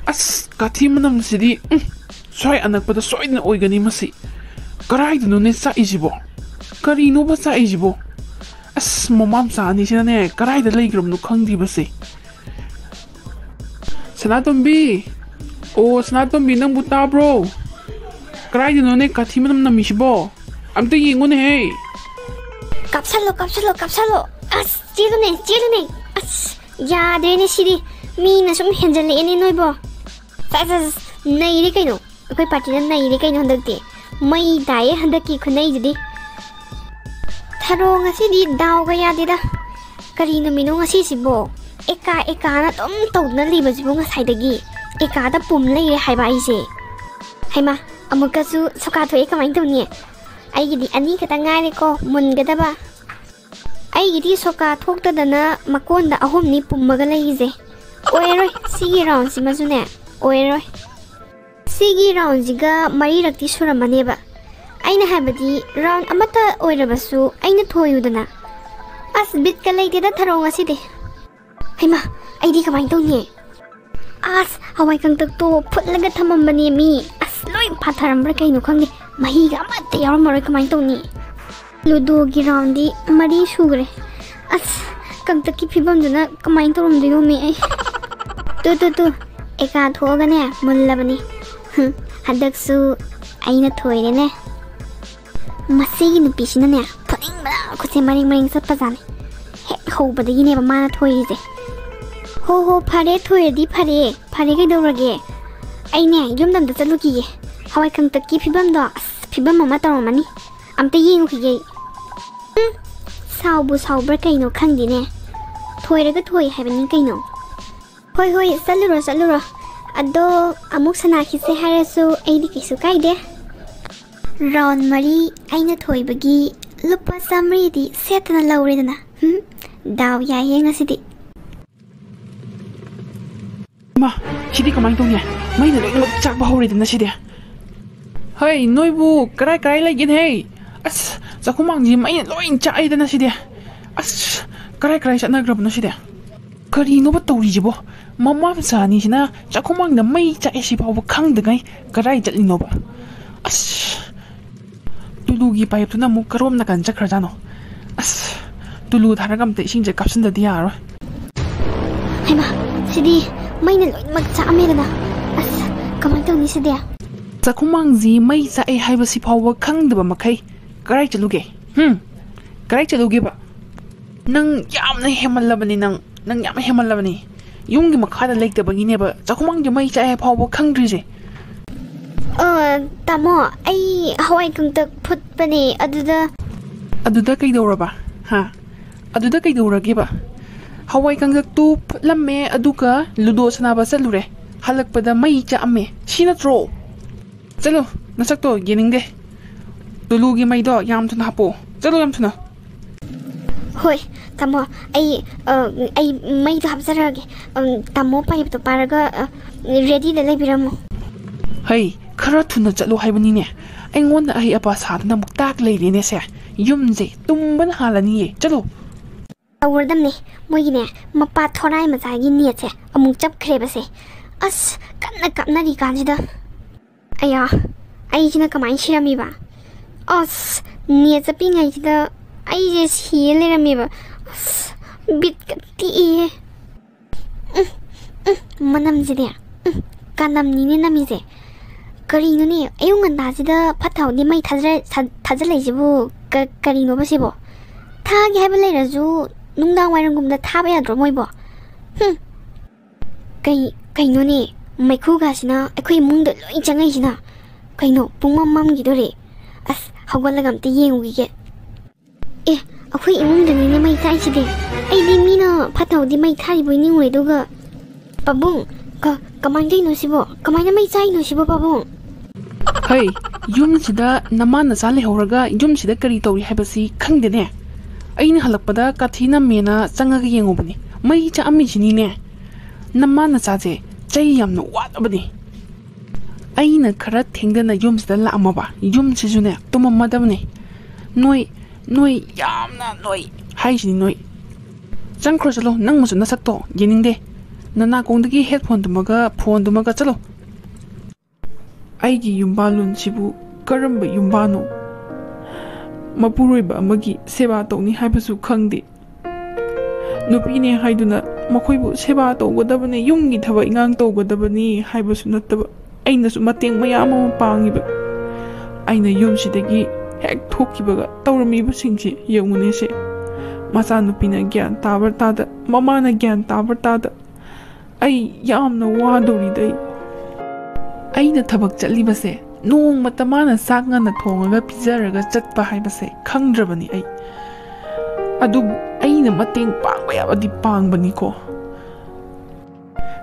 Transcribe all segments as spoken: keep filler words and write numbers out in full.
ꯑꯁ, ꯀꯥꯊꯤ ꯃꯅꯝꯁꯤꯗꯤ, ꯎꯝ, ꯁ꯭ꯋꯥꯏ ꯑꯅꯛꯄꯗ ꯁꯣꯏꯗꯅ ꯑꯣꯏꯒꯅꯤ ꯃꯁꯤ꯫ ꯀꯔꯥꯏꯗꯅꯣꯅꯦ ꯆꯥꯛꯏꯁꯤꯕꯣ? ꯀꯔꯤꯅꯣꯕ ꯆꯥꯛꯏꯁꯤꯕꯣ? ꯑꯁ, ꯃꯃꯥ ꯃꯆꯥ ꯑꯅꯤꯁꯤꯅꯅꯦ ꯀꯔꯥꯏꯗ ꯂꯩꯈ꯭ꯔꯕꯅꯣ ꯈꯪꯗ꯭ꯔꯤꯕꯁꯦ꯫ ꯁꯅꯥꯇꯣꯝꯕꯤ! ꯑꯣ, ꯁꯅꯥꯇꯣꯝꯕꯤ, ꯅꯪꯕꯨ ꯇꯥꯕ꯭ꯔꯣ? ꯀꯔꯥꯏꯗꯅꯣꯅꯦ ꯀꯥꯊꯤ ꯃꯅꯝ ꯅꯝꯃꯤꯁꯤꯕꯣ? ꯑꯝꯇ ꯌꯦꯡꯉꯨꯅꯦꯍꯦ꯫ ꯀꯥꯞꯁꯜꯂꯣ, ꯀꯥꯞꯁꯜꯂꯣ, ꯀꯥꯞꯁꯜꯂꯣ꯫ ꯑꯁ, ꯆꯦꯜꯂꯨꯅꯦ, ꯆꯦꯜꯂꯨꯅꯦ꯫ ꯑꯁ, ꯌꯥꯗ꯭ꯔꯦꯅꯦ ꯁꯤꯗꯤ꯫ ꯃꯤꯅ ꯁꯨꯝ ꯍꯦꯟꯖꯜꯂꯛꯑꯦꯅꯦ ꯅꯣꯏꯕꯣ꯫ ꯁꯦꯁ, ꯁꯦꯁ, ꯅꯩꯔꯦ ꯀꯩꯅꯣ꯫ ꯑꯩꯈꯣꯏ ꯄꯥꯔꯇꯤꯅ ꯅꯩꯔꯦ ꯀꯩꯅꯣ ꯍꯟꯗꯛꯇꯤ꯫ ꯃꯩ ꯇꯥꯏꯌꯦ ꯍꯟꯗꯛꯀꯤ ꯈꯨꯅꯩꯁꯤꯗꯤ꯫ ꯊꯔꯣ ꯉꯁꯤꯗꯤ ꯗꯥꯎꯒ ꯌꯥꯗꯦꯗ꯫ ꯀꯔꯤ ꯅꯨꯃꯤꯠꯅꯣ ꯉꯁꯤꯁꯤꯕꯣ? ꯑꯦꯀꯥ ꯑꯦꯀꯥꯅ ꯑꯗꯨꯝ ꯇꯧꯗꯨꯅ ꯂꯩꯕꯁꯤꯕꯨ ꯉꯁꯥꯏꯗꯒꯤ꯫ ꯑꯦꯀꯥꯗ ꯄꯨꯝ ꯂꯩꯔꯦ ꯍꯥꯏꯕ ꯑꯩꯁꯦ꯫ ꯍꯩꯃꯥ, ꯑꯃꯨꯛꯀꯁꯨ ꯁꯣꯀꯥ ꯊꯣꯛꯑꯦ, ꯀꯃꯥꯏꯅ ꯇꯧꯅꯤ? ꯑꯩꯒꯤꯗꯤ ꯑꯅꯤ ꯈꯛꯇ ꯉꯥꯏꯔꯦꯀꯣ ꯃꯨꯟꯒꯗꯕ꯫ ꯑꯩꯒꯤꯗꯤ ꯁꯣꯀꯥ ꯊꯣꯛꯇꯗꯅ ꯃꯀꯣꯟꯗ ꯑꯍꯨꯝꯅꯤ ꯄꯨꯝꯃꯒ ꯂꯩꯔꯤꯁꯦ꯫ ꯑꯣꯏꯔꯔꯣꯏ, ꯁꯤꯒꯤ ꯔꯥꯎꯟꯁꯤꯃꯁꯨꯅꯦ, ꯑꯣꯏꯔꯔꯣꯏ꯫ ꯁꯤꯒꯤ ꯔꯥꯎꯟꯁꯤꯒ ꯃꯔꯤꯔꯛꯇꯤ ꯁꯨꯔꯝꯃꯅꯦꯕ꯫ ꯑꯩꯅ ꯍꯥꯏꯕꯗꯤ ꯔꯥꯎꯟ ꯑꯃꯠꯇ ꯑꯣꯏꯔꯕꯁꯨ ꯑꯩꯅ ꯊꯣꯏꯌꯨꯗꯅ꯫ ꯑꯁ, ꯕꯤꯠꯀ ꯂꯩꯇꯦꯗ ꯊꯔꯣ ꯉꯁꯤꯗꯤ꯫ ꯍꯩꯃꯥ, ꯑꯩꯗꯤ ꯀꯃꯥꯏꯅ ꯇꯧꯅꯤ? ꯑꯁ, ꯍꯋꯥꯏ ꯀꯪꯇꯛꯇꯣ ꯐꯨꯠꯂꯒ ꯊꯝꯃꯝꯕꯅꯦ ꯃꯤ꯫ ꯑꯁ, ꯂꯣꯏ ꯐꯥꯊꯔꯝꯕ꯭ꯔꯥ ꯀꯩꯅꯣ ꯈꯪꯗꯦ꯫ ꯃꯍꯤꯒ ꯑꯃꯠꯇ ꯌꯥꯎꯔꯝꯃꯔꯣꯏ, ꯀꯃꯥꯏꯅ ꯇꯧꯅꯤ? ꯂꯨꯗꯣꯒꯤ ꯔꯥꯎꯟꯗꯤ ꯃꯔꯤ ꯁꯨꯈ꯭ꯔꯦ꯫ ꯑꯁ, ꯀꯪꯇꯛꯀꯤ ꯐꯤꯕꯝꯗꯨꯅ ꯀꯃꯥꯏꯅ ꯇꯧꯔꯝꯗꯣꯏꯅꯣ ꯃꯤ ꯑꯩ? ꯇꯨ, ꯇꯨ, ꯇꯨ, ꯑꯦꯀꯥ ꯊꯣꯛꯑꯒꯅꯦ ꯃꯨꯜꯂꯕꯅꯤ꯫ ꯍꯨꯝ, ꯍꯟꯗꯛꯁꯨ ꯑꯩꯅ ꯊꯣꯏꯔꯦꯅꯦ꯫ ꯃꯁꯤꯒꯤ ꯅꯨꯄꯤꯁꯤꯅꯅꯦ, ꯐꯨꯅꯤꯡꯕꯅ ꯈꯨꯠꯁꯦ ꯃꯔꯤꯡ ꯃꯔꯤꯡ ꯆꯠꯄꯖꯥꯠꯅꯤ꯫ ꯍꯦꯛ ꯍꯧꯕꯗꯒꯤꯅꯦꯕ ꯃꯥꯅ ꯊꯣꯏꯔꯤꯁꯦ꯫ ꯍꯣ ꯍꯣ, ꯐꯔꯦ, ꯊꯣꯏꯔꯗꯤ ꯐꯔꯦ꯫ ꯐꯔꯦ, ꯀꯩꯗꯧꯔꯒꯦ? ꯑꯩꯅꯦ, ꯌꯨꯝꯗ ꯑꯝꯇ ꯆꯠꯂꯨꯈꯤꯒꯦ꯫ ꯍꯋꯥꯏ ꯀꯪꯇꯛꯀꯤ ꯐꯤꯕꯝꯗꯣ, ꯑꯁ, ꯐꯤꯕꯝ ꯑꯃ ꯇꯧꯔꯝꯃꯅꯤ꯫ ꯑꯝꯇ ꯌꯦꯡꯉꯨꯈꯤꯒꯦ ꯑꯩ꯫ ꯎꯝ, ꯁꯥꯎꯕꯨ ꯁꯥꯎꯕ꯭ꯔꯥ ꯀꯩꯅꯣ ꯈꯪꯗꯦꯅꯦ꯫ ꯊꯣꯏꯔꯒ ꯊꯣꯏ ꯍꯥꯏꯕꯅꯤ ꯀꯩꯅꯣ꯫ ꯍꯣꯏ, ꯍꯣꯏ, ꯆꯠꯂꯨꯔꯣ, ꯆꯠꯂꯨꯔꯣ꯫ ꯑꯗꯣ ꯑꯃꯨꯛ ꯁꯅꯥꯈꯤꯁꯦ ꯍꯥꯏꯔꯁꯨ ꯑꯩꯗꯤ ꯀꯩꯁꯨ ꯀꯥꯏꯗꯦ꯫ ꯔꯥꯎꯟ ꯃꯔꯤ ꯑꯩꯅ ꯊꯣꯏꯕꯒꯤ ꯂꯨꯄꯥ ꯆꯥꯃꯔꯤꯗꯤ ꯁꯦꯠꯇꯅ ꯂꯧꯔꯦꯗꯅ꯫ ꯍꯨꯝ, ꯗꯥꯎ ꯌꯥꯏꯍꯦ ꯉꯁꯤꯗꯤ꯫ ꯃꯥ, ꯁꯤꯗꯤ ꯀꯃꯥꯏꯅ ꯇꯧꯅꯤ? ꯃꯩꯅ ꯂꯣꯏꯅꯃꯛ ꯆꯥꯛꯄ ꯍꯧꯔꯦꯗꯅ ꯁꯤꯗꯤ꯫ ꯍꯩ, ꯅꯣꯏꯕꯨ ꯀꯔꯥꯏ ꯀꯔꯥꯏ ꯂꯩꯒꯦꯅꯦ? ꯍꯩ, ꯑꯁ, ꯆꯥꯛꯈꯨꯃꯥꯡꯁꯤ ꯃꯩꯅ ꯂꯣꯏ ꯆꯥꯛꯑꯦꯗꯅ ꯁꯤꯗꯤ꯫ ꯑꯁ, ꯀꯔꯥꯏ ꯀꯔꯥꯏ ꯆꯠꯅꯈ꯭ꯔꯕꯅꯣ ꯁꯤꯗꯤ? ꯀꯔꯤꯅꯣꯕ ꯇꯧꯔꯤꯁꯤꯕꯣ? ꯃꯃꯥ ꯃꯆꯥ ꯑꯅꯤꯁꯤꯅ ꯆꯥꯛꯈꯨꯃꯥꯡꯗ ꯃꯩ ꯆꯥꯛꯑꯦ ꯁꯤꯐꯥꯎꯕ ꯈꯪꯗꯉꯩ ꯀꯗꯥꯏ ꯆꯠꯂꯤꯅꯣꯕ? ꯑꯁ! ꯇꯨꯂꯨꯒꯤ ꯄꯥꯏꯞꯇꯨꯅ ꯑꯃꯨꯛ ꯀꯔꯣꯝ ꯅꯥꯀꯟ ꯆꯠꯈ꯭ꯔꯖꯥꯠꯅꯣ? ꯑꯁ! ꯇꯨꯂꯨ ꯊꯥꯔꯒ ꯑꯝꯇ ꯏꯁꯤꯡꯁꯦ ꯀꯥꯞꯁꯤꯟꯗꯗꯤ ꯌꯥꯔꯔꯣꯏ꯫ ꯍꯩꯃꯥ! ꯁꯤꯗꯤ ꯃꯩꯅ ꯂꯣꯏꯅꯃꯛ ꯆꯥꯛꯑꯝꯃꯦꯗꯅ꯫ ꯑꯁ! ꯀꯃꯥꯏꯅ ꯇꯧꯅꯤ ꯁꯤꯗꯤ? ꯆꯥꯛꯈꯨꯃꯥꯡꯁꯤ ꯃꯩ ꯆꯥꯛꯑꯦ ꯍꯥꯏꯕꯁꯤ ꯐꯥꯎꯕ ꯈꯪꯗꯕ ꯃꯈꯩ ꯀꯗꯥꯏ ꯆꯠꯂꯨꯒꯦ? ꯍꯨꯝ? ꯀꯗꯥꯏ ꯆꯠꯂꯨꯒꯦꯕ? ꯅꯪ ꯌꯥꯝꯅ ꯍꯦꯟꯃꯜꯂꯕꯅꯤ, ꯅꯪ꯫ ꯅꯪ ꯌꯥꯝ ꯍꯦꯟꯃꯜꯂꯕꯅꯤ꯫ ꯌꯨꯝꯒꯤ ꯃꯈꯥꯗ ꯂꯩꯇꯕꯒꯤꯅꯦꯕ ꯆꯥꯛꯈꯨꯃꯥꯡꯁꯦ ꯃꯩ ꯆꯥꯛꯑꯦ ꯐꯥꯎꯕ ꯈꯪꯗ꯭ꯔꯤꯁꯦ꯫ ꯑ, ꯇꯥꯃꯣ, ꯑꯩ ꯍꯋꯥꯏ ꯀꯪꯇꯛ ꯐꯨꯠꯄꯅꯦ, ꯑꯗꯨꯗ꯫ ꯑꯗꯨꯗ ꯀꯩꯗꯧꯔꯕ? ꯍꯥ? ꯑꯗꯨꯗ ꯀꯩꯗꯧꯔꯒꯦꯕ? ꯍꯋꯥꯏ ꯀꯪꯇꯛꯇꯨ ꯐꯨꯠꯂꯝꯃꯦ, ꯑꯗꯨꯒ ꯂꯨꯗꯣ ꯁꯥꯟꯅꯕ ꯆꯠꯂꯨꯔꯦ꯫ ꯍꯜꯂꯛꯄꯗ ꯃꯩ ꯆꯥꯛꯑꯝꯃꯦ꯫ ꯁꯤ ꯅꯠꯇ꯭ꯔꯣ? ꯆꯠꯂꯣ, ꯅꯁꯛꯇꯣ ꯌꯦꯡꯅꯤꯡꯗꯦ꯫ ꯇꯨꯂꯨꯒꯤ ꯃꯩꯗꯣ ꯌꯥꯝ ꯊꯨꯅ ꯍꯥꯞꯄꯣ꯫ ꯆꯠꯂꯣ, ꯌꯥꯝ ꯊꯨꯅ꯫ ꯍꯣꯏ, ꯇꯥꯃꯣ, ꯑꯩ, ꯑ, ꯑꯩ ꯃꯩꯗꯣ ꯍꯥꯞꯆꯔꯛꯑꯒꯦ꯫ ꯎꯝ, ꯇꯥꯃꯣ ꯄꯥꯏꯞꯇꯣ ꯄꯥꯏꯔꯒ, ꯑ, ꯔꯦꯗꯤꯗ ꯂꯩꯕꯤꯔꯝꯃꯣ꯫ ꯍꯩ, ꯈꯔ ꯊꯨꯅ ꯆꯠꯂꯣ ꯍꯥꯏꯕꯅꯤꯅꯦ꯫ ꯑꯩꯉꯣꯟꯗ ꯑꯍꯩ ꯑꯄꯥ ꯁꯥꯗꯅ ꯑꯃꯨꯛ ꯇꯥꯛ ꯂꯩꯔꯦꯅꯦ ꯁꯦ꯫ ꯌꯨꯝꯁꯦ ꯇꯨꯝꯕꯅ ꯍꯥꯜꯂꯅꯤꯌꯦ꯫ ꯆꯠꯂꯣ꯫ ꯇꯧꯔꯗꯝꯅꯦ꯫ ꯃꯣꯏꯒꯤꯅꯦ, ꯃꯄꯥ ꯊꯣꯔꯥꯏ ꯃꯆꯥꯒꯤ ꯅꯦꯠꯁꯦ ꯑꯃꯨꯛ ꯆꯞꯈ꯭ꯔꯦꯕꯁꯦ꯫ ꯑꯁ, ꯀꯟꯅ ꯀꯥꯞꯅꯔꯤ ꯀꯥꯟꯁꯤꯗ꯫ ꯑꯌꯥ, ꯑꯩꯁꯤꯅ ꯀꯃꯥꯏꯅ ꯁꯤꯔꯝꯃꯤꯕ? ꯑꯁ, ꯅꯦꯠ ꯆꯞꯄꯤꯉꯩꯁꯤꯗ ꯑꯩꯁꯦ ꯁꯤꯔ ꯂꯩꯔꯝꯃꯦꯕ꯫ ꯑꯁ, ꯕꯤꯠꯀ ꯇꯦꯛꯏꯍꯦ꯫ ꯎꯝ, ꯎꯝ, ꯃꯅꯝꯁꯤꯗꯤ꯫ ꯎꯝ, ꯀꯥꯅꯝꯅꯤꯅꯦ ꯅꯝꯃꯤꯁꯦ꯫ ꯀꯔꯤꯅꯣꯅꯦ, ꯑꯌꯨꯛ ꯉꯟꯇꯥꯁꯤꯗ ꯐꯠꯇ ꯍꯥꯎꯗꯤ ꯃꯩ ꯊꯥꯖꯔ-, ꯊꯥ-, ꯊꯥꯖꯤꯜꯂꯛꯏꯁꯤꯕꯨ ꯀ-, ꯀꯔꯤꯅꯣꯕ ꯁꯤꯕꯣ? ꯊꯥꯒꯦ ꯍꯥꯏꯕ ꯂꯩꯔꯁꯨ ꯅꯨꯡꯗꯥꯡ ꯋꯥꯏꯔꯝꯒꯨꯝꯕꯗ ꯊꯥꯕ ꯌꯥꯗ꯭ꯔꯣ ꯃꯣꯏꯕꯣ? ꯍꯨꯝ꯫ ꯀꯩ-, ꯀꯩꯅꯣꯅꯦ, ꯃꯩꯈꯨꯒꯁꯤꯅ ꯑꯩꯈꯣꯏ ꯏꯃꯨꯡꯗ ꯂꯣꯏ ꯆꯪꯉꯛꯏꯁꯤꯅ? ꯀꯩꯅꯣ, ꯄꯨꯡꯃꯝ ꯃꯝꯈꯤꯗꯣꯔꯦ꯫ ꯑꯁ, ꯍꯧꯒꯠꯂꯒ ꯑꯝꯇ ꯌꯦꯡꯉꯨꯈꯤꯒꯦ꯫ ꯑꯦ, ꯑꯩꯈꯣꯏ ꯏꯃꯨꯡꯗꯅꯤꯅꯦ ꯃꯩ ꯆꯥꯛꯏꯁꯤꯗꯤ꯫ ꯑꯩꯗꯤ ꯃꯤꯅ ꯐꯠꯇ ꯍꯥꯎꯗꯤ ꯃꯩ ꯊꯥꯔꯤꯕꯣꯏ ꯅꯤꯡꯉꯨꯔꯦ, ꯑꯗꯨꯒ ꯄꯥꯕꯨꯡ, ꯀ-, ꯀꯃꯥꯏꯅ ꯇꯧꯔꯤꯅꯣ ꯁꯤꯕꯣ? ꯀꯃꯥꯏꯅ ꯃꯩ ꯆꯥꯛꯏꯅꯣ ꯁꯤꯕꯣ, ꯄꯥꯕꯨꯡ? ꯍꯩ, ꯌꯨꯝꯁꯤꯗ ꯅꯃꯥ ꯅꯆꯥ ꯂꯩꯍꯧꯔꯒ ꯌꯨꯝꯁꯤꯗ ꯀꯔꯤ ꯇꯧꯔꯤ ꯍꯥꯏꯕꯁꯤ ꯈꯪꯗꯦꯅꯦ꯫ ꯑꯩꯅ ꯍꯜꯂꯛꯄꯗ ꯀꯥꯊꯤ ꯅꯝꯃꯦꯅ ꯆꯪꯉꯒ ꯌꯦꯡꯉꯨꯕꯅꯤ꯫ ꯃꯩ ꯆꯥꯛꯑꯝꯃꯤꯁꯤꯅꯤꯅꯦ꯫ ꯅꯃꯥ ꯅꯆꯥꯁꯦ ꯆꯩ ꯌꯥꯝꯅ ꯋꯥꯠꯂꯕꯅꯤ꯫ ꯑꯩꯅ ꯈꯔ ꯊꯦꯡꯗꯅ ꯌꯨꯝꯁꯤꯗ ꯂꯥꯛꯑꯝꯃꯕ, ꯌꯨꯝꯁꯤꯁꯨꯅꯦ ꯇꯨꯝꯃꯝꯃꯗꯕꯅꯤ꯫ ꯅꯣꯏ, ꯅꯣꯏ ꯌꯥꯝꯅ ꯅꯣꯏ ꯍꯥꯏꯁꯤꯅꯤ ꯅꯣꯏ꯫ ꯆꯪꯈ꯭ꯔꯣ, ꯆꯠꯂꯣ, ꯅꯪ ꯃꯁꯨ ꯅꯁꯛꯇꯣ ꯌꯦꯡꯅꯤꯡꯗꯦ꯫ ꯅꯅꯥꯀꯣꯡꯗꯒꯤ ꯍꯦꯠꯐꯣꯟꯗꯨꯃꯒ ꯐꯣꯟꯗꯨꯃꯒ ꯆꯠꯂꯣ꯫ ꯑꯩꯒꯤ ꯌꯨꯝꯕꯥꯜꯂꯣꯟꯁꯤꯕꯨ ꯀꯔꯝꯕ ꯌꯨꯝꯕꯥꯜꯅꯣ? ꯃꯄꯨꯔꯣꯏꯕ ꯑꯃꯒꯤ ꯁꯦꯕꯥ ꯇꯧꯅꯤ ꯍꯥꯏꯕꯁꯨ ꯈꯪꯗꯦ꯫ ꯅꯨꯄꯤꯅꯦ ꯍꯥꯏꯗꯨꯅ ꯃꯈꯣꯏꯕꯨ ꯁꯦꯕꯥ ꯇꯧꯒꯗꯕꯅꯤ, ꯌꯨꯝꯒꯤ ꯊꯕꯛ ꯏꯟꯈꯥꯡ ꯇꯧꯒꯗꯕꯅꯤ ꯍꯥꯏꯕꯁꯨ ꯅꯠꯇꯕ, ꯑꯩꯅꯁꯨ ꯃꯇꯦꯡ ꯃꯌꯥꯝ ꯑꯃ ꯄꯥꯡꯉꯤꯕ꯫ ꯑꯩꯅ ꯌꯨꯝꯁꯤꯗꯒꯤ ꯍꯦꯛ ꯊꯣꯛꯈꯤꯕꯒ ꯇꯧꯔꯝꯃꯤꯕꯁꯤꯡꯁꯦ ꯌꯦꯡꯉꯨꯅꯦꯁꯦ꯫ ꯃꯆꯥꯅꯨꯄꯤꯅ ꯒ꯭ꯌꯥꯟ ꯇꯥꯕ꯭ꯔꯥ ꯇꯥꯗ, ꯃꯃꯥꯅ ꯒ꯭ꯌꯥꯟ ꯇꯥꯕ꯭ꯔꯥ ꯇꯥꯗ, ꯑꯩ ꯌꯥꯝꯅ ꯋꯥꯗꯧꯔꯤꯗ꯫ ꯑꯩ, ꯑꯩꯅ ꯊꯕꯛ ꯆꯠꯂꯤꯕꯁꯦ ꯅꯣꯡꯃꯇ ꯃꯥꯅ ꯆꯥꯛ ꯉꯟꯅ ꯊꯣꯡꯉꯒ ꯄꯤꯖꯔꯒ ꯆꯠꯄ ꯍꯥꯏꯕꯁꯦ ꯈꯪꯗ꯭ꯔꯕꯅꯤ ꯑꯩ꯫ ꯑꯗꯨꯕꯨ ꯑꯩꯅ ꯃꯇꯦꯡ ꯄꯥꯡꯕ ꯌꯥꯕꯗꯤ ꯄꯥꯡꯕꯅꯤꯀꯣ꯫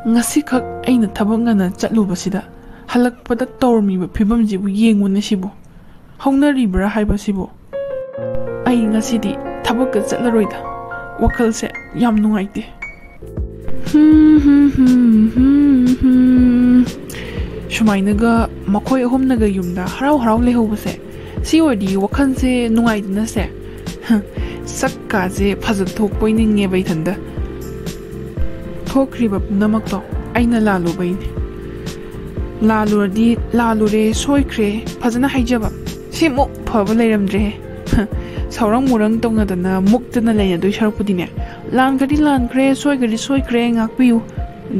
ꯉꯁꯤꯈꯛ ꯑꯩꯅ ꯊꯕꯛ ꯉꯟꯅ ꯆꯠꯂꯨꯕꯁꯤꯗ ꯍꯜꯂꯛꯄꯗ ꯇꯧꯔꯝꯃꯤꯕ ꯐꯤꯕꯝꯁꯤꯕꯨ ꯌꯦꯡꯉꯨꯅꯦ ꯁꯤꯕꯨ꯫ ꯍꯧꯅꯔꯤꯕ꯭ꯔꯥ ꯍꯥꯏꯕꯁꯤꯕꯨ? ꯑꯩ ꯉꯁꯤꯗꯤ ꯊꯕꯛꯀ ꯆꯠꯂꯔꯣꯏꯗ꯫ ꯋꯥꯈꯜꯁꯦ ꯌꯥꯝ ꯅꯨꯡꯉꯥꯏꯇꯦ꯫ ꯍꯨꯝ, ꯍꯨꯝ, ꯍꯨꯝ, ꯍꯨꯝ, ꯍꯨꯝ꯫ ꯁꯨꯃꯥꯏꯅꯒ ꯃꯈꯣꯏ ꯑꯍꯨꯝꯅꯒ ꯌꯨꯝꯗ ꯍꯔꯥꯎ ꯍꯔꯥꯎ ꯂꯩꯍꯧꯕꯁꯦ, ꯁꯤ ꯑꯣꯏꯔꯗꯤ ꯋꯥꯈꯜꯁꯦ ꯅꯨꯡꯉꯥꯏꯗꯅꯁꯦ꯫ ꯁꯛꯀꯥꯁꯦ ꯐꯖꯊꯣꯛꯄꯣꯏ ꯅꯤꯡꯉꯦꯕ ꯏꯊꯟꯗ꯫ ꯊꯣꯛꯈ꯭ꯔꯤꯕ ꯄꯨꯝꯅꯃꯛꯇꯣ ꯑꯩꯅ ꯂꯥꯜꯂꯨꯕꯩꯅꯦ꯫ ꯂꯥꯜꯂꯨꯔꯗꯤ ꯂꯥꯜꯂꯨꯔꯦ, ꯁꯣꯏꯈ꯭ꯔꯦ, ꯐꯖꯅ ꯍꯥꯏꯖꯕ꯫ ꯁꯤꯃꯨꯛ ꯐꯕ ꯂꯩꯔꯝꯗ꯭ꯔꯦꯍꯦ꯫ ꯁꯥꯎꯔꯪ ꯃꯨꯔꯪ ꯇꯧꯅꯗꯅ ꯃꯨꯛꯇꯅ ꯂꯩꯅꯗꯣꯏ ꯁꯔꯨꯛꯄꯨꯗꯤꯅꯦ, "ꯂꯥꯟꯈ꯭ꯔꯗꯤ ꯂꯥꯟꯈ꯭ꯔꯦ, ꯁꯣꯏꯈ꯭ꯔꯗꯤ ꯁꯣꯏꯈ꯭ꯔꯦ, ꯉꯥꯛꯄꯤꯌꯨ",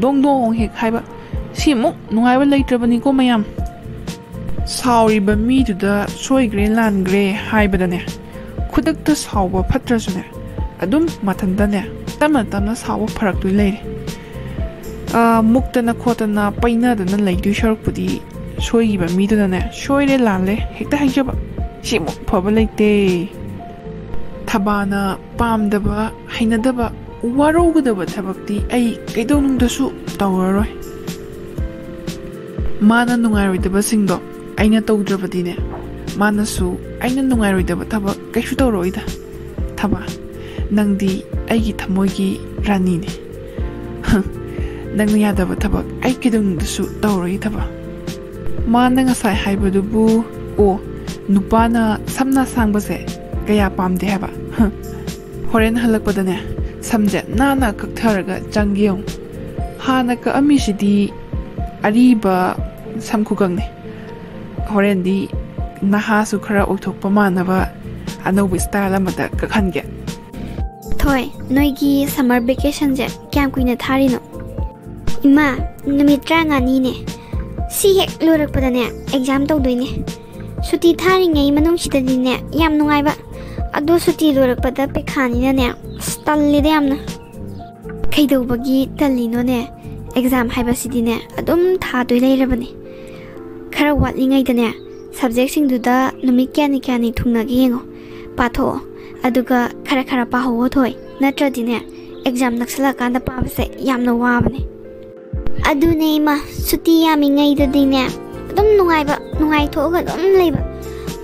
ꯗꯣꯡ ꯗꯣꯡ ꯍꯦꯛ ꯍꯥꯏꯕ꯫ ꯁꯤꯃꯨꯛ ꯅꯨꯡꯉꯥꯏꯕ ꯂꯩꯇ꯭ꯔꯕꯅꯤꯀꯣ ꯃꯌꯥꯝ꯫ ꯁꯥꯎꯔꯤꯕ ꯃꯤꯗꯨꯗ ꯁꯣꯏꯈ꯭ꯔꯦ ꯂꯥꯟꯈ꯭ꯔꯦ ꯍꯥꯏꯕꯗꯅꯦ, ꯈꯨꯗꯛꯇ ꯁꯥꯎꯕ ꯐꯠꯇ꯭ꯔꯁꯨꯅꯦ, ꯑꯗꯨꯝ ꯃꯊꯟꯇꯅꯦ, ꯇꯞꯅ ꯇꯞꯅ ꯁꯥꯎꯕ ꯐꯔꯛꯇꯣꯏ ꯂꯩꯔꯦ꯫ ꯑꯥ, ꯃꯨꯛꯇꯅ ꯈꯣꯠꯇꯅ ꯄꯩꯅꯗꯅ ꯂꯩꯗꯣꯏ ꯁꯔꯨꯛꯄꯨꯗꯤ, ꯁꯣꯏꯈꯤꯕ ꯃꯤꯗꯨꯅꯅꯦ, "ꯁꯣꯏꯔꯦ ꯂꯥꯜꯂꯦ" ꯍꯦꯛꯇ ꯍꯥꯏꯖꯕ꯫ ꯁꯤꯃꯨꯛ ꯐꯕ ꯂꯩꯇꯦ꯫ ꯊꯕꯥꯅ ꯄꯥꯝꯗꯕ, ꯍꯩꯅꯗꯕ, ꯋꯥꯔꯧꯒꯗꯕ ꯊꯕꯛꯇꯤ ꯑꯩ ꯀꯩꯗꯧꯅꯨꯡꯗꯁꯨ ꯇꯧꯔꯔꯣꯏ꯫ ꯃꯥꯅ ꯅꯨꯡꯉꯥꯏꯔꯣꯏꯗꯕꯁꯤꯡꯗꯣ ꯑꯩꯅ ꯇꯧꯗ꯭ꯔꯕꯗꯤꯅꯦ, ꯃꯥꯅꯁꯨ ꯑꯩꯅ ꯅꯨꯡꯉꯥꯏꯔꯣꯏꯗꯕ ꯊꯕꯛ ꯀꯩꯁꯨ ꯇꯧꯔꯛꯑꯣꯏꯗ꯫ ꯊꯕꯥ, ꯅꯪꯗꯤ ꯑꯩꯒꯤ ꯊꯃꯣꯏꯒꯤ ꯔꯥꯅꯤꯅꯦ꯫ ꯅꯪꯅ ꯌꯥꯗꯕ ꯊꯕꯛ ꯑꯩ ꯀꯩꯗꯧꯅꯨꯡꯗꯁꯨ ꯇꯧꯔꯣꯏ, ꯊꯕꯥ꯫ ꯃꯥꯅ ꯉꯁꯥꯏ ꯍꯥꯏꯕꯗꯨꯕꯨ, ꯑꯣ, ꯅꯨꯄꯥꯅ ꯁꯝꯅ ꯁꯥꯡꯕꯁꯦ ꯀꯌꯥ ꯄꯥꯝꯗꯦ ꯍꯥꯏꯕ꯫ ꯍꯣꯔꯦꯟ ꯍꯜꯂꯛꯄꯗꯅꯦ, ꯁꯝꯁꯦ ꯅꯥꯟꯅ ꯀꯛꯊꯔꯒ ꯆꯪꯒꯦ ꯌꯦꯡꯉꯨ꯫ ꯍꯥꯟꯅ ꯀꯛꯑꯝꯃꯤꯁꯤꯗꯤ ꯑꯔꯤꯕ ꯁꯝ ꯈꯨꯀꯛꯅꯦ꯫ ꯍꯣꯔꯦꯟꯗꯤ ꯅꯍꯥꯁꯨ ꯈꯔ ꯑꯣꯏꯊꯣꯛꯄ ꯃꯥꯟꯅꯕ ꯑꯅꯧꯕ style ꯑꯃꯗ ꯀꯛꯍꯟꯒꯦ꯫ ꯊꯣꯏ, ꯅꯣꯏꯒꯤ summer vacationꯁꯦ ꯀꯌꯥꯝ ꯀꯨꯏꯅ ꯊꯥꯔꯤꯅꯣ? ꯏꯃꯥ, ꯅꯨꯃꯤꯠ ꯇꯔꯥꯃꯉꯥꯅꯤꯅꯦ꯫ ꯁꯤ ꯍꯦꯛ ꯂꯣꯏꯔꯛꯄꯗꯅꯦ exam ꯇꯧꯗꯣꯏꯅꯦ꯫ ꯁꯨꯇꯤ ꯊꯥꯔꯤꯉꯩ ꯃꯅꯨꯡꯁꯤꯗꯗꯤꯅꯦ ꯌꯥꯝ ꯅꯨꯡꯉꯥꯏꯕ꯫ ꯑꯗꯣ ꯁꯨꯇꯤ ꯂꯣꯏꯔꯛꯄꯗ ꯄꯩꯈꯥꯅꯤꯅꯅꯦ, ꯑꯁ, ꯇꯜꯂꯤꯗ ꯌꯥꯝꯅ꯫ ꯀꯩꯗꯧꯕꯒꯤ ꯇꯜꯂꯤꯅꯣꯅꯦ? Exam ꯍꯥꯏꯕꯁꯤꯗꯤꯅꯦ ꯑꯗꯨꯝ ꯊꯥꯗꯣꯏ ꯂꯩꯔꯕꯅꯦ꯫ ꯈꯔ ꯋꯥꯠꯂꯤꯉꯩꯗꯅꯦ subjectꯁꯤꯡꯗꯨꯗ ꯅꯨꯃꯤꯠ ꯀꯌꯥꯅꯤ ꯀꯌꯥꯅꯤ ꯊꯨꯡꯅꯒꯦ ꯌꯦꯡꯉꯣ, ꯄꯥꯊꯣꯛꯑꯣ꯫ ꯑꯗꯨꯒ ꯈꯔ ꯈꯔ ꯄꯥꯍꯧꯑꯣ ꯊꯣꯏ, ꯅꯠꯇ꯭ꯔꯗꯤꯅꯦ exam ꯅꯛꯁꯜꯂꯛꯀꯥꯟꯗ ꯄꯥꯕꯁꯦ ꯌꯥꯝꯅ ꯋꯥꯕꯅꯦ꯫ ꯑꯗꯨꯅꯦ ꯏꯃꯥ, ꯁꯨꯇꯤ ꯌꯥꯝꯃꯤꯉꯩꯗꯗꯤꯅꯦ ꯑꯗꯨꯝ ꯅꯨꯡꯉꯥꯏꯕ, ꯅꯨꯡꯉꯥꯏꯊꯣꯛꯑꯒ ꯑꯗꯨꯝ ꯂꯩꯕ꯫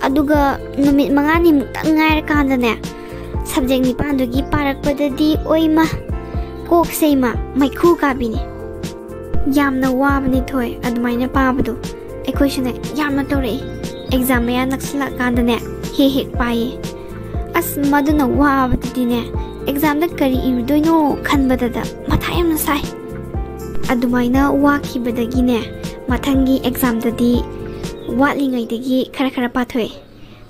ꯑꯗꯨꯒ ꯅꯨꯃꯤꯠ ꯃꯉꯥꯅꯤꯃꯨꯛꯇꯪ ꯉꯥꯏꯔꯀꯥꯟꯗꯅꯦ subject ꯅꯤꯄꯥꯟꯗꯨꯒꯤ ꯄꯥꯔꯛꯄꯗꯗꯤ ꯑꯣꯏꯃ, ꯀꯣꯛꯁꯦ ꯏꯃꯥ ꯃꯩꯈꯨ ꯀꯥꯕꯤꯅꯦ꯫ ꯌꯥꯝꯅ ꯋꯥꯕꯅꯦ ꯊꯣꯏ ꯑꯗꯨꯃꯥꯏꯅ ꯄꯥꯕꯗꯣ꯫ ꯑꯩꯈꯣꯏꯁꯨꯅꯦ ꯌꯥꯝꯅ ꯇꯧꯔꯛꯏ꯫ Exam ꯃꯌꯥ ꯅꯛꯁꯤꯜꯂꯛꯀꯥꯟꯗꯅꯦ ꯍꯦꯛ ꯍꯦꯛ ꯄꯥꯏꯌꯦ꯫ ꯑꯁ, ꯃꯗꯨꯅ ꯋꯥꯕꯗꯨꯗꯤꯅꯦ, examꯗ ꯀꯔꯤ ꯏꯔꯨꯗꯣꯏꯅꯣ ꯈꯟꯕꯗꯗ ꯃꯊꯥ ꯌꯥꯝꯅ ꯁꯥꯏ꯫ ꯑꯗꯨꯃꯥꯏꯅ ꯋꯥꯈꯤꯕꯗꯒꯤꯅꯦ ꯃꯊꯪꯒꯤ examꯗꯗꯤ ꯋꯥꯠꯂꯤꯉꯩꯗꯒꯤ ꯈꯔ ꯈꯔ ꯄꯥꯊꯣꯛꯑꯦ꯫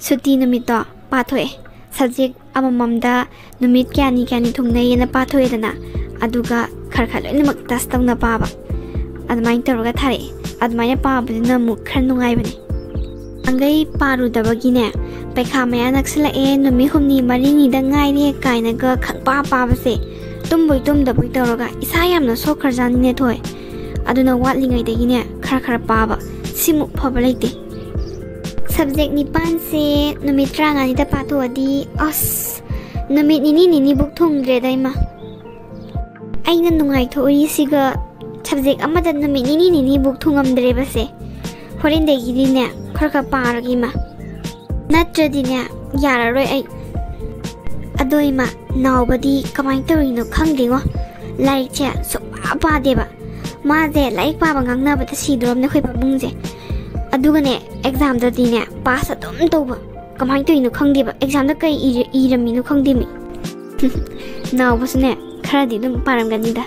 ꯁꯨꯇꯤ ꯅꯨꯃꯤꯠꯇꯣ ꯄꯥꯊꯣꯛꯑꯦ꯫ Subject ꯑꯃꯃꯝꯗ ꯅꯨꯃꯤꯠ ꯀꯌꯥꯅꯤ ꯀꯌꯥꯅꯤ ꯊꯨꯡꯅꯩꯌꯦꯅ ꯄꯥꯊꯣꯛꯑꯦꯗꯅ, ꯑꯗꯨꯒ ꯈꯔ ꯈꯔ ꯂꯣꯏꯅꯃꯛ touch ꯇꯧꯅ ꯄꯥꯕ꯫ ꯑꯗꯨꯃꯥꯏꯅ ꯇꯧꯔꯒ ꯊꯥꯔꯛꯑꯦ꯫ ꯑꯗꯨꯃꯥꯏꯅ ꯄꯥꯕꯗꯨꯅ ꯑꯃꯨꯛ ꯈꯔ ꯅꯨꯡꯉꯥꯏꯕꯅꯦ꯫ ꯑꯉꯩ ꯄꯥꯔꯨꯗꯕꯒꯤꯅꯦ, ꯄꯩꯈꯥ ꯃꯌꯥ ꯅꯛꯁꯤꯜꯂꯛꯑꯦ, ꯅꯨꯃꯤꯠ ꯍꯨꯝꯅꯤ ꯃꯔꯤꯅꯤꯗ ꯉꯥꯏꯔꯦ ꯀꯥꯏꯅꯒ ꯈꯪꯄꯥ ꯄꯥꯕꯁꯦ, ꯇꯨꯝꯕꯣꯏ ꯇꯨꯝꯗꯕꯣꯏ ꯇꯧꯔꯒ ꯏꯁꯥ ꯌꯥꯝꯅ ꯁꯣꯛꯈ꯭ꯔꯖꯥꯠꯅꯤꯅꯦ ꯊꯣꯏ꯫ ꯑꯗꯨꯅ ꯋꯥꯠꯂꯤꯉꯩꯗꯒꯤꯅꯦ ꯈꯔ ꯈꯔ ꯄꯥꯕ, ꯁꯤꯃꯨꯛ ꯐꯕ ꯂꯩꯇꯦ꯫ Subject ꯅꯤꯄꯥꯟꯁꯦ ꯅꯨꯃꯤꯠ ꯇꯔꯥꯃꯉꯥꯅꯤꯗ ꯄꯥꯊꯣꯛꯑꯗꯤ, ꯑꯁ, ꯅꯨꯃꯤꯠ ꯅꯤꯅꯤ ꯅꯤꯅꯤꯕꯨꯛ ꯊꯨꯡꯗ꯭ꯔꯦꯗ ꯏꯃꯥ꯫ ꯑꯩꯅ ꯅꯨꯡꯉꯥꯏꯊꯣꯛꯎꯔꯤꯁꯤꯒ subject ꯑꯃꯗ ꯅꯨꯃꯤꯠ ꯅꯤꯅꯤ ꯅꯤꯅꯤꯕꯨꯛ ꯊꯨꯡꯉꯝꯗ꯭ꯔꯦꯕꯁꯦ꯫ ꯍꯣꯔꯦꯟꯗꯒꯤꯗꯤꯅꯦ ꯈꯔ ꯈꯔ ꯄꯥꯔꯒꯦ ꯏꯃꯥ꯫ ꯅꯠꯇ꯭ꯔꯗꯤꯅꯦ ꯌꯥꯔꯔꯣꯏ ꯑꯩ꯫ ꯑꯗꯣ ꯏꯃꯥ, ꯅꯥꯎꯕꯗꯤ ꯀꯃꯥꯏꯅ ꯇꯧꯔꯤꯅꯣ ꯈꯪꯗꯦꯉꯣ꯫ ꯂꯥꯏꯔꯤꯛꯁꯦ ꯁꯨꯡꯄꯥ ꯄꯥꯗꯦꯕ꯫ ꯃꯥꯁꯦ ꯂꯥꯏꯔꯤꯛ ꯄꯥꯕ ꯉꯥꯡꯅꯕꯗ ꯁꯤꯗꯣꯔꯝꯅꯦ ꯑꯩꯈꯣꯏ ꯄꯥꯕꯨꯡꯁꯦ꯫ ꯑꯗꯨꯒꯅꯦ examꯗꯗꯤꯅꯦ pass ꯑꯗꯨꯝ ꯇꯧꯕ꯫ ꯀꯃꯥꯏꯅ ꯇꯧꯔꯤꯅꯣ ꯈꯪꯗꯦꯕ꯫ Examꯗ ꯀꯩ ꯏꯔ-, ꯏꯔꯝꯃꯤꯅꯣ ꯈꯪꯗꯦ ꯃꯤ꯫ ꯅꯥꯎꯕꯁꯨꯅꯦ, ꯈꯔꯗꯤ ꯑꯗꯨꯝ ꯄꯥꯔꯝꯒꯅꯤꯗ꯫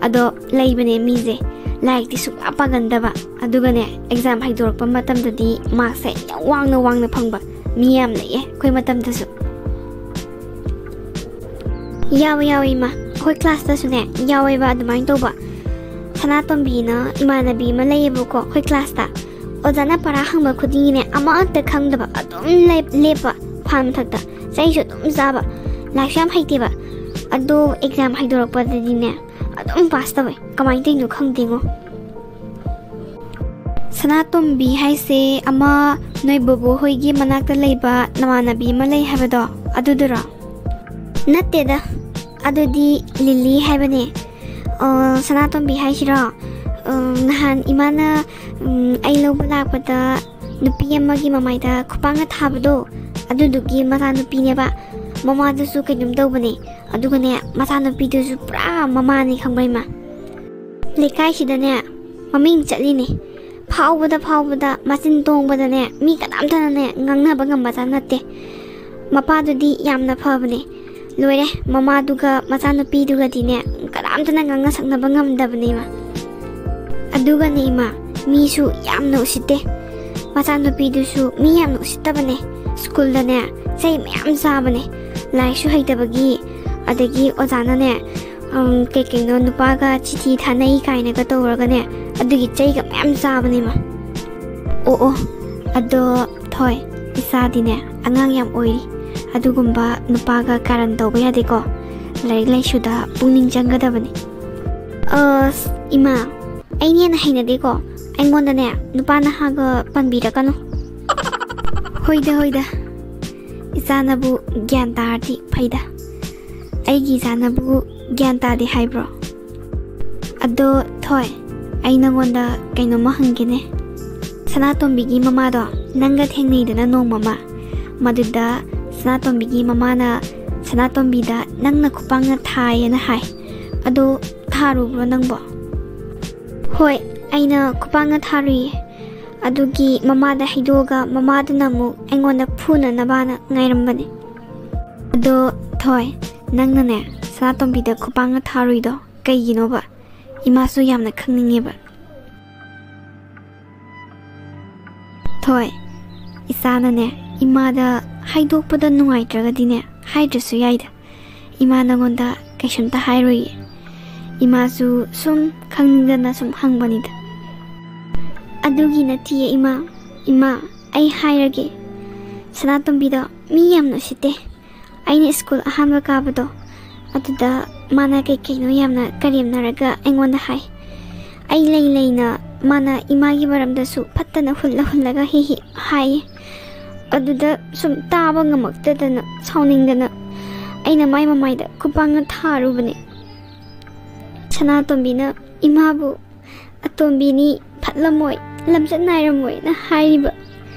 ꯑꯗꯣ ꯂꯩꯕꯅꯦ ꯃꯤꯁꯦ, ꯂꯥꯏꯔꯤꯛꯇꯤ ꯁꯨꯡꯄꯥ ꯄꯥꯒꯟꯗꯕ, ꯑꯗꯨꯒꯅꯦ ꯑꯦꯛꯖꯥꯝ ꯍꯥꯏꯗꯣꯔꯛꯄ ꯃꯇꯝꯗꯗꯤ ꯃꯥꯔꯛꯁꯦ ꯌꯥꯝ ꯋꯥꯡꯅ ꯋꯥꯡꯅ ꯐꯪꯕ ꯃꯤ ꯌꯥꯝ ꯂꯩꯌꯦ ꯑꯩꯈꯣꯏ ꯃꯇꯝꯗꯁꯨ꯫ ꯌꯥꯎꯋꯦ, ꯌꯥꯎꯋꯦ ꯏꯃꯥ, ꯑꯩꯈꯣꯏ ꯀ꯭ꯂꯥꯁꯇꯁꯨꯅꯦ ꯌꯥꯎꯋꯦꯕ ꯑꯗꯨꯃꯥꯏꯅ ꯇꯧꯕ꯫ ꯁꯅꯥꯇꯣꯝꯕꯤꯅ ꯏꯃꯥꯟꯅꯕꯤ ꯑꯃ ꯂꯩꯌꯦꯕꯀꯣ ꯑꯩꯈꯣꯏ ꯀ꯭ꯂꯥꯁꯇ꯫ ꯑꯣꯖꯥꯅ ꯄꯔꯥ ꯍꯪꯕ ꯈꯨꯗꯤꯡꯒꯤꯅꯦ ꯑꯃꯠꯇ ꯈꯪꯗꯕ ꯑꯗꯨꯝ ꯂꯦꯞ- ꯂꯦꯞꯄ ꯐꯥꯟ ꯃꯊꯛꯇ꯫ ꯆꯩꯁꯨ ꯑꯗꯨꯝ ꯆꯥꯕ, ꯂꯥꯏꯔꯤꯛꯁꯨ ꯌꯥꯝ ꯍꯩꯇꯦꯕ꯫ ꯑꯗꯣ ꯑꯦꯛꯖꯥꯝ ꯍꯥꯏꯗꯣꯔꯛꯄꯗꯗꯤꯅꯦ ꯑꯗꯨꯝ ꯄꯥꯁ ꯇꯧꯋꯦ, ꯀꯃꯥꯏꯅ ꯇꯧꯔꯤꯅꯣ ꯈꯪꯗꯦꯉꯣ꯫ ꯁꯅꯥꯇꯣꯝꯕꯤ ꯍꯥꯏꯁꯦ ꯑꯃ ꯅꯣꯏ ꯕꯣꯕꯣ ꯍꯣꯏꯒꯤ ꯃꯅꯥꯛꯇ ꯂꯩꯕ ꯅꯃꯥꯟꯅꯕꯤ ꯑꯃ ꯂꯩ ꯍꯥꯏꯕꯗꯣ, ꯑꯗꯨꯗꯨꯔꯣ? ꯅꯠꯇꯦꯗ, ꯑꯗꯨꯗꯤ ꯂꯤꯂꯤ ꯍꯥꯏꯕꯅꯦ꯫ ꯑꯣ, ꯁꯅꯥꯇꯣꯝꯕꯤ ꯍꯥꯏꯁꯤꯔꯣ? ꯎꯝ, ꯅꯍꯥꯟ ꯏꯃꯥꯅ, ꯎꯝ, ꯑꯩ ꯂꯧꯕ ꯂꯥꯛꯄꯗ ꯅꯨꯄꯤ ꯑꯃꯒꯤ ꯃꯃꯥꯏꯗ ꯈꯨꯄꯥꯛꯅ ꯊꯥꯕꯗꯣ, ꯑꯗꯨꯗꯨꯒꯤ ꯃꯆꯥꯅꯨꯄꯤꯅꯦꯕ꯫ ꯃꯃꯥꯗꯨꯁꯨ ꯀꯩꯅꯣꯝ ꯇꯧꯕꯅꯦ, ꯑꯗꯨꯒꯅꯦ ꯃꯆꯥꯅꯨꯄꯤꯗꯨꯁꯨ ꯄꯨꯔꯥ ꯃꯃꯥꯅꯦ, ꯈꯪꯕ꯭ꯔꯥ ꯏꯃꯥ? ꯂꯩꯀꯥꯏꯁꯤꯗꯅꯦ ꯃꯃꯤꯡ ꯆꯠꯂꯤꯅꯦ, ꯐꯥꯎꯕꯗ ꯐꯥꯎꯕꯗ, ꯃꯆꯤꯟ ꯇꯣꯡꯕꯗꯅꯦ ꯃꯤ ꯀꯅꯥꯝꯇꯅꯅꯦ ꯉꯥꯡꯅꯕ ꯉꯝꯕꯖꯥꯠ ꯅꯠꯇꯦ꯫ ꯃꯄꯥꯗꯨꯗꯤ ꯌꯥꯝꯅ ꯐꯕꯅꯦ, ꯂꯣꯏꯔꯦ, ꯃꯃꯥꯗꯨꯒ ꯃꯆꯥꯅꯨꯄꯤꯗꯨꯒꯗꯤꯅꯦ ꯀꯅꯥꯝꯇꯅ ꯉꯥꯡꯅ ꯁꯛꯅꯕ ꯉꯝꯗꯕꯅꯦꯕ꯫ ꯑꯗꯨꯒꯅꯦ ꯏꯃꯥ, ꯃꯤꯁꯨ ꯌꯥꯝꯅ ꯎꯁꯤꯠꯇꯦ꯫ ꯃꯆꯥꯅꯨꯄꯤꯗꯨꯁꯨ ꯃꯤ ꯌꯥꯝꯅ ꯎꯁꯤꯠꯇꯕꯅꯦ꯫ ꯁ꯭ꯀꯨꯜꯗꯅꯦ ꯆꯩ ꯃꯌꯥꯝ ꯆꯥꯕꯅꯦ, ꯂꯥꯏꯔꯤꯛꯁꯨ ꯍꯩꯇꯕꯒꯤ꯫ ꯑꯗꯒꯤ ꯑꯣꯖꯥꯅꯅꯦ, ꯎꯝ, ꯀꯩ ꯀꯩꯅꯣ ꯅꯨꯄꯥꯒ ꯆꯤꯊꯤ ꯊꯥꯅꯩ ꯀꯥꯏꯅꯒ ꯇꯧꯔꯒꯅꯦ, ꯑꯗꯨꯒꯤ ꯆꯩꯒ ꯃꯌꯥꯝ ꯆꯥꯕꯅꯦ ꯏꯃꯥ꯫ ꯑꯣ, ꯑꯣ, ꯑꯗꯣ ꯊꯣꯏ, ꯏꯆꯥꯗꯤꯅꯦ ꯑꯉꯥꯡ ꯌꯥꯝ ꯑꯣꯏꯔꯤ꯫ ꯑꯗꯨꯒꯨꯝꯕ ꯅꯨꯄꯥꯒ ꯀꯥꯔꯟ ꯇꯧꯕ ꯌꯥꯗꯦꯀꯣ꯫ ꯂꯥꯏꯔꯤꯛ ꯂꯥꯏꯁꯨꯗ ꯄꯨꯛꯅꯤꯡ ꯆꯪꯒꯗꯕꯅꯤ꯫ ꯑꯁ, ꯏꯃꯥ, ꯑꯩꯅ ꯍꯦꯟꯅ ꯍꯩꯅꯗꯦꯀꯣ꯫ ꯑꯩꯉꯣꯟꯗꯅꯦ ꯅꯨꯄꯥ ꯅꯍꯥꯒ ꯄꯟꯕꯤꯔꯛꯀꯅꯨ꯫ ꯍꯣꯏꯗ, ꯍꯣꯏꯗ, ꯏꯆꯥꯅꯕꯨ ꯒ꯭ꯌꯥꯟ ꯇꯥꯔꯗꯤ ꯐꯩꯗ꯫ ꯑꯩꯒꯤ ꯏꯆꯥꯅꯕꯨ ꯒ꯭ꯌꯥꯟ ꯇꯥꯗꯦ ꯍꯥꯏꯕ꯭ꯔꯣ? ꯑꯗꯣ ꯊꯣꯏ, ꯑꯩ ꯅꯉꯣꯟꯗ ꯀꯩꯅꯣꯝꯃ ꯍꯪꯒꯦꯅꯦ꯫ ꯁꯅꯥꯇꯣꯝꯕꯤꯒꯤ ꯃꯃꯥꯗꯣ ꯅꯪꯒ ꯊꯦꯡꯅꯩꯗꯅ ꯅꯣꯡꯃꯃ, ꯃꯗꯨꯗ ꯁꯅꯥꯇꯣꯝꯕꯤꯒꯤ ꯃꯃꯥꯅ ꯁꯅꯥꯇꯣꯝꯕꯤꯗ ꯅꯪꯅ ꯈꯨꯄꯥꯛꯅ ꯊꯥꯏꯌꯦꯅ ꯍꯥꯏ꯫ ꯑꯗꯣ ꯊꯥꯔꯨꯕ꯭ꯔꯣ ꯅꯪꯕꯣ? ꯍꯣꯏ, ꯑꯩꯅ ꯈꯨꯄꯥꯛꯅ ꯊꯥꯔꯨꯏꯌꯦ꯫ ꯑꯗꯨꯒꯤ ꯃꯃꯥꯗ ꯍꯩꯗꯣꯛꯑꯒ ꯃꯃꯥꯗꯨꯅ ꯑꯃꯨꯛ ꯑꯩꯉꯣꯟꯗ ꯐꯨꯅꯅꯕꯅ ꯉꯥꯏꯔꯝꯕꯅꯦ꯫ ꯑꯗꯣ ꯊꯣꯏ, ꯅꯪꯅꯅꯦ, ꯁꯅꯥꯇꯣꯝꯕꯤꯗ ꯈꯨꯄꯥꯛꯅ ꯊꯥꯔꯨꯏꯗꯣ ꯀꯩꯒꯤꯅꯣꯕ? ꯏꯃꯥꯁꯨ ꯌꯥꯝꯅ ꯈꯪꯅꯤꯡꯉꯦꯕ꯫ ꯊꯣꯏ, ꯏꯆꯥꯅꯅꯦ, ꯏꯃꯥꯗ ꯍꯥꯏꯗꯣꯛꯄꯗ ꯅꯨꯡꯉꯥꯏꯇ꯭ꯔꯒꯗꯤꯅꯦ, ꯍꯥꯏꯗ꯭ꯔꯁꯨ ꯌꯥꯏꯗ꯫ ꯏꯃꯥ ꯅꯉꯣꯟꯗ ꯀꯩꯁꯨꯝꯇ ꯍꯥꯏꯔꯣꯏꯌꯦ꯫ ꯏꯃꯥꯁꯨ ꯁꯨꯝ ꯈꯪꯅꯤꯡꯗꯅ ꯁꯨꯝ ꯍꯪꯕꯅꯤꯗ꯫ ꯑꯗꯨꯒꯤ ꯅꯠꯇꯤꯌꯦ ꯏꯃꯥ꯫ ꯏꯃꯥ, ꯑꯩ ꯍꯥꯏꯔꯒꯦ꯫ ꯁꯅꯥꯇꯣꯝꯕꯤꯗꯣ ꯃꯤ ꯌꯥꯝꯅ ꯎꯁꯤꯠꯇꯦ꯫ ꯑꯩꯅ ꯁ꯭ꯀꯨꯜ ꯑꯍꯥꯟꯕ ꯀꯥꯕꯗꯣ, ꯑꯗꯨꯗ ꯃꯥꯅ ꯀꯩ ꯀꯩꯅꯣ ꯌꯥꯝꯅ ꯀꯔꯦꯝꯅꯔꯒ ꯑꯩꯉꯣꯟꯗ ꯍꯥꯏ꯫ ꯑꯩ ꯂꯩ ꯂꯩꯅ ꯃꯥꯅ ꯏꯃꯥꯒꯤ ꯃꯔꯝꯗꯁꯨ ꯐꯠꯇꯅ ꯍꯨꯜꯂ ꯍꯨꯜꯂꯒ ꯍꯦꯛ ꯍꯦꯛ ꯍꯥꯏꯌꯦ꯫ ꯑꯗꯨꯗ ꯁꯨꯝ ꯇꯥꯕ ꯉꯝꯃꯛꯇꯗꯅ, ꯁꯥꯎꯅꯤꯡꯗꯅ ꯑꯩꯅ ꯃꯥꯏ ꯃꯃꯥꯏꯗ ꯈꯨꯄꯥꯛꯅ ꯊꯥꯔꯨꯕꯅꯦ꯫ ꯁꯅꯥꯇꯣꯝꯕꯤꯅ ꯏꯃꯥꯕꯨ "ꯑꯇꯣꯝꯕꯤꯅꯤ, ꯐꯠꯂꯝꯃꯣꯏ, ꯂꯝꯆꯠ ꯅꯥꯏꯔꯝꯃꯣꯏꯅ" ꯍꯥꯏꯔꯤꯕ꯫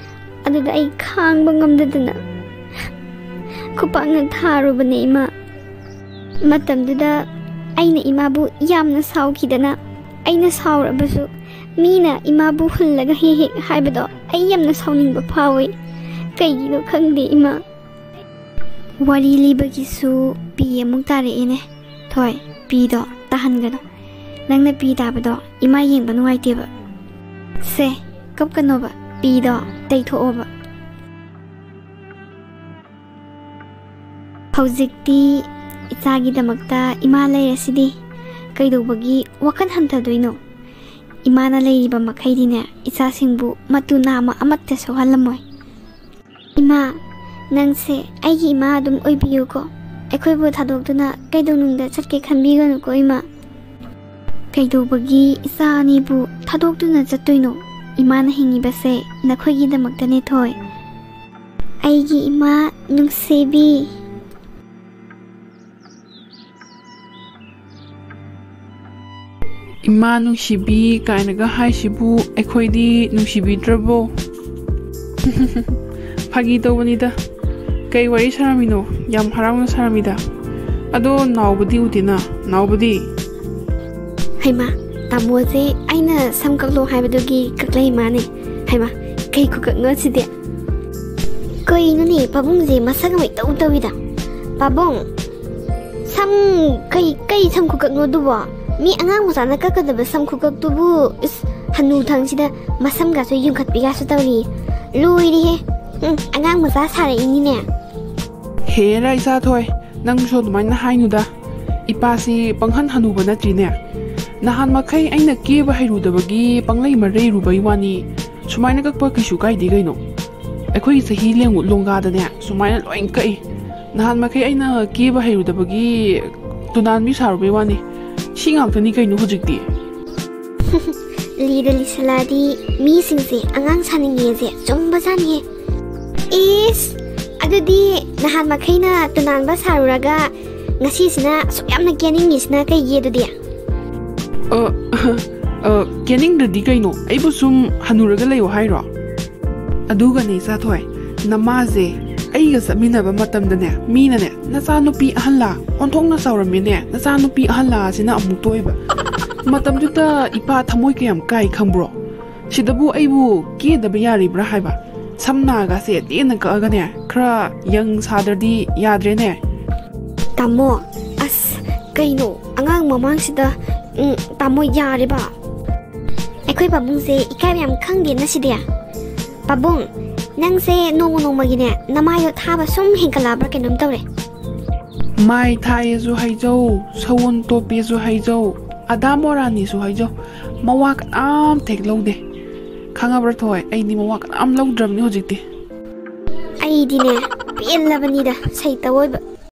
ꯑꯗꯨꯗ ꯑꯩ ꯈꯥꯡꯕ ꯉꯝꯗꯗꯅ ꯈꯨꯄꯥꯛꯅ ꯊꯥꯔꯨꯕꯅꯦ ꯏꯃꯥ꯫ ꯃꯇꯝꯗꯨꯗ ꯑꯩꯅ ꯏꯃꯥꯕꯨ ꯌꯥꯝꯅ ꯁꯥꯎꯈꯤꯗꯅ, ꯑꯩꯅ ꯁꯥꯎꯔꯕꯁꯨ ꯃꯤꯅ ꯏꯃꯥꯕꯨ ꯍꯨꯜꯂꯒ ꯍꯦꯛ ꯍꯦꯛ ꯍꯥꯏꯕꯗꯣ ꯑꯩ ꯌꯥꯝꯅ ꯁꯥꯎꯅꯤꯡꯕ ꯐꯥꯎꯏ꯫ ꯀꯩꯒꯤꯅꯣ ꯈꯪꯗꯦ ꯏꯃꯥ꯫ ꯋꯥꯔꯤ ꯂꯤꯕꯒꯤꯁꯨ ꯄꯤ ꯑꯃꯨꯛ ꯇꯥꯔꯛꯑꯦꯅꯦ꯫ ꯊꯣꯏ, ꯄꯤꯗꯣ ꯇꯥꯍꯟꯒꯅꯨ꯫ ꯅꯪꯅ ꯄꯤ ꯇꯥꯕꯗꯣ ꯏꯃꯥ ꯌꯦꯡꯕ ꯅꯨꯡꯉꯥꯏꯇꯦꯕ꯫ ꯁꯦ, ꯀꯞꯀꯅꯣꯕ, ꯄꯤꯗꯣ ꯇꯩꯊꯣꯛꯑꯣꯕ꯫ ꯍꯧꯖꯤꯛꯇꯤ ꯏꯆꯥꯒꯤꯗꯃꯛꯇ ꯏꯃꯥ ꯂꯩꯔꯁꯤꯗꯤ꯫ ꯀꯩꯗꯧꯕꯒꯤ ꯋꯥꯈꯜ ꯍꯟꯊꯗꯣꯏꯅꯣ? ꯏꯃꯥꯅ ꯂꯩꯔꯤꯕ ꯃꯈꯩꯗꯤꯅꯦ, ꯏꯆꯥꯁꯤꯡꯕꯨ ꯃꯇꯨ ꯅꯥꯝꯃ ꯑꯃꯠꯇ ꯁꯣꯛꯍꯜꯂꯝꯃꯣꯏ꯫ ꯏꯃꯥ, ꯅꯪꯁꯦ ꯑꯩꯒꯤ ꯏꯃꯥ ꯑꯗꯨꯝ ꯑꯣꯏꯕꯤꯌꯨꯀꯣ꯫ ꯑꯩꯈꯣꯏꯕꯨ ꯊꯥꯗꯣꯛꯇꯨꯅ ꯀꯩꯗꯧꯅꯨꯡꯗ ꯆꯠꯀꯦ ꯈꯟꯕꯤꯒꯅꯨꯀꯣ ꯏꯃꯥ꯫ ꯀꯩꯗꯧꯕꯒꯤ ꯏꯆꯥ ꯑꯅꯤꯕꯨ ꯊꯥꯗꯣꯛꯇꯨꯅ ꯆꯠꯇꯣꯏꯅꯣ? ꯏꯃꯥꯅ ꯍꯤꯡꯉꯤꯕꯁꯦ ꯅꯈꯣꯏꯒꯤꯗꯃꯛꯇꯅꯦ ꯊꯣꯏ꯫ ꯑꯩꯒꯤ ꯏꯃꯥ ꯅꯨꯡꯁꯤꯕꯤ꯫ "ꯏꯃꯥ ꯅꯨꯡꯁꯤꯕꯤ" ꯀꯥꯏꯅꯒ ꯍꯥꯏꯁꯤꯕꯨ ꯑꯩꯈꯣꯏꯗꯤ ꯅꯨꯡꯁꯤꯕꯤꯗ꯭ꯔꯕꯣ? ꯐꯥꯒꯤ ꯇꯧꯕꯅꯤꯗ꯫ ꯀꯩ ꯋꯥꯔꯤ ꯁꯥꯔꯝꯃꯤꯅꯣ? ꯌꯥꯝ ꯍꯔꯥꯎꯅ ꯁꯥꯔꯝꯃꯤꯗ꯫ ꯑꯗꯣ ꯅꯥꯎꯕꯗꯤ ꯎꯗꯦꯅ? ꯅꯥꯎꯕꯗꯤ? ꯍꯩꯃꯥ, ꯇꯥꯃꯣꯁꯦ ꯑꯩꯅ ꯁꯝ ꯀꯛꯂꯣ ꯍꯥꯏꯕꯗꯨꯒꯤ ꯀꯛꯂꯛꯏ ꯃꯥꯅꯦ꯫ ꯍꯩꯃꯥ, ꯀꯩ ꯈꯨꯀꯛꯅꯣ ꯁꯤꯗꯤ? ꯀꯩꯅꯣꯅꯦ, ꯄꯥꯕꯨꯡꯁꯦ ꯃꯁꯛ ꯑꯃ ꯏꯇꯧ ꯇꯧꯏꯗ꯫ ꯄꯥꯕꯨꯡ! ꯁꯝ ꯀꯩ ꯀꯩ ꯁꯝ ꯈꯨꯀꯛꯅꯣ ꯑꯗꯨꯕꯣ? ꯃꯤ ꯑꯉꯥꯡ ꯃꯆꯥꯅ ꯀꯛꯀꯗꯕ ꯁꯝ ꯈꯨꯀꯛꯇꯨꯕꯨ, ꯏꯁ, ꯍꯅꯨ ꯊꯪꯁꯤꯗ ꯃꯁꯝꯒꯁꯨ ꯌꯨꯡꯈꯠꯄꯤꯒꯁꯨ ꯇꯧꯔꯤ꯫ ꯂꯣꯏꯔꯦꯍꯦ꯫ ꯎꯝ, ꯑꯉꯥꯡ ꯃꯆꯥ ꯁꯥꯔꯛꯏꯅꯤꯅꯦ꯫ ꯍꯦꯔꯥ ꯏꯆꯥꯊꯣꯏ, ꯅꯪꯁꯨ ꯑꯗꯨꯃꯥꯏꯅ ꯍꯥꯏꯅꯨꯗ꯫ ꯏꯄꯥꯁꯤ ꯄꯪꯍꯟ ꯍꯅꯨꯕ ꯅꯠꯇ꯭ꯔꯤꯅꯦ꯫ ꯅꯍꯥꯟ ꯃꯈꯩ ꯑꯩꯅ ꯀꯦꯕ ꯍꯩꯔꯨꯗꯕꯒꯤ ꯄꯪꯂꯩ ꯃꯔꯩꯔꯨꯕꯩ ꯋꯥꯅꯤ꯫ ꯁꯨꯃꯥꯏꯅ ꯀꯛꯄ ꯀꯩꯁꯨ ꯀꯥꯏꯗꯦ ꯀꯩꯅꯣ꯫ ꯑꯩꯈꯣꯏ ꯆꯍꯤ ꯂꯦꯡ-, ꯂꯣꯡꯒꯥꯗꯅꯦ ꯁꯨꯃꯥꯏꯅ ꯂꯣꯏ ꯀꯛꯏ꯫ ꯅꯍꯥꯟ ꯃꯈꯩ ꯑꯩꯅ ꯀꯦꯕ ꯍꯩꯔꯨꯗꯕꯒꯤ ꯇꯨꯅꯥꯟꯕꯤ ꯁꯥꯔꯨꯕꯩ ꯋꯥꯅꯤ꯫ ꯁꯤ ꯉꯥꯛꯇꯅꯤ ꯀꯩꯅꯣ ꯍꯧꯖꯤꯛꯇꯤ꯫ ꯂꯤꯗ ꯂꯤꯁꯜꯂꯛꯑꯗꯤ ꯃꯤꯁꯤꯡꯁꯦ ꯑꯉꯥꯡ ꯁꯥꯅꯤꯡꯉꯦꯁꯦ ꯆꯨꯝꯕꯖꯥꯠꯅꯤꯍꯦ꯫ ꯏꯁ! ꯑꯗꯨꯗꯤ ꯅꯍꯥꯟ ꯃꯈꯩꯅ ꯇꯨꯅꯥꯟꯕ ꯁꯥꯔꯨꯔꯒ ꯉꯁꯤꯁꯤꯅ ꯑꯁꯨꯛ ꯌꯥꯝꯅ ꯀꯦꯅꯤꯡꯉꯤꯁꯤꯅ ꯀꯩꯒꯤ ꯑꯗꯨꯗꯤ? ꯑ, ꯑ, ꯀꯦꯅꯤꯡꯗ꯭ꯔꯗꯤ ꯀꯩꯅꯣ? ꯑꯩꯕꯨ ꯁꯨꯝ ꯍꯅꯨꯔꯒ ꯂꯩꯌꯣ ꯍꯥꯏꯔꯣ? ꯑꯗꯨꯒꯅꯦ ꯏꯆꯥꯊꯣꯏ, ꯅꯃꯥꯁꯦ ꯑꯩꯒ ꯆꯠꯃꯤꯟꯅꯕ ꯃꯇꯝꯗꯅꯦ, ꯃꯤꯅꯅꯦ "ꯅꯆꯥꯅꯨꯄꯤ ꯑꯍꯜꯂꯥ? ꯑꯣꯟꯊꯣꯛꯅ ꯆꯥꯎꯔꯝꯃꯦꯅꯦ, ꯅꯆꯥꯅꯨꯄꯤ ꯑꯍꯜꯂꯥ?" ꯁꯤꯅ ꯑꯃꯨꯛ ꯇꯣꯏꯕ꯫ ꯃꯇꯝꯗꯨꯗ ꯏꯄꯥ ꯊꯃꯣꯏ ꯀꯌꯥꯝ ꯀꯥꯏ ꯈꯪꯕ꯭ꯔꯣ? ꯁꯤꯗꯕꯨ ꯑꯩꯕꯨ ꯀꯦꯗꯕ ꯌꯥꯔꯤꯕ꯭ꯔꯥ ꯍꯥꯏꯕ? ꯁꯝ ꯅꯥꯒꯁꯦ ꯇꯦꯟꯅ ꯀꯛꯑꯒꯅꯦ, ꯈꯔ ꯌꯪ ꯁꯥꯗ꯭ꯔꯗꯤ ꯌꯥꯗ꯭ꯔꯦꯅꯦ꯫ ꯇꯥꯃꯣ, ꯑꯁ, ꯀꯩꯅꯣ ꯑꯉꯥꯡ ꯃꯃꯥꯡꯁꯤꯗ? ꯎꯝ, ꯇꯥꯃꯣ, ꯌꯥꯔꯦꯕ꯫ ꯑꯩꯈꯣꯏ ꯄꯥꯕꯨꯡꯁꯦ ꯏꯀꯥꯏꯕ ꯌꯥꯝ ꯈꯪꯗꯦꯅ ꯁꯤꯗꯤ꯫ ꯄꯥꯕꯨꯡ, ꯅꯪꯁꯦ ꯅꯣꯡꯃ ꯅꯣꯡꯃꯒꯤꯅꯦ ꯅꯃꯥꯏꯗꯣ ꯊꯥꯕ ꯁꯨꯝ ꯍꯦꯟꯒꯠꯂꯛꯑꯕ꯭ꯔꯥ ꯀꯩꯅꯣꯝ ꯇꯧꯔꯦ꯫ ꯃꯥꯏ ꯊꯥꯏꯌꯦꯁꯨ ꯍꯥꯏꯖꯧ, ꯁꯑꯣꯟ ꯇꯣꯞꯄꯦꯁꯨ ꯍꯥꯏꯖꯧ, ꯑꯗꯥ ꯃꯣꯔꯥꯅꯤꯁꯨ ꯍꯥꯏꯖꯧ, ꯃꯋꯥ ꯀꯅꯥꯝ ꯊꯦꯛ ꯂꯧꯗꯦ꯫ ꯈꯪꯉꯕ꯭ꯔꯥ ꯊꯣꯏ, ꯑꯩꯗꯤ ꯃꯋꯥ ꯀꯅꯥꯝ ꯂꯧꯗ꯭ꯔꯕꯅꯤ ꯍꯧꯖꯤꯛꯇꯤ꯫ ꯑꯩꯗꯤꯅꯦ ꯄꯦꯜꯂꯕꯅꯤꯗ ꯁꯩꯇ ꯑꯣꯏꯕ꯫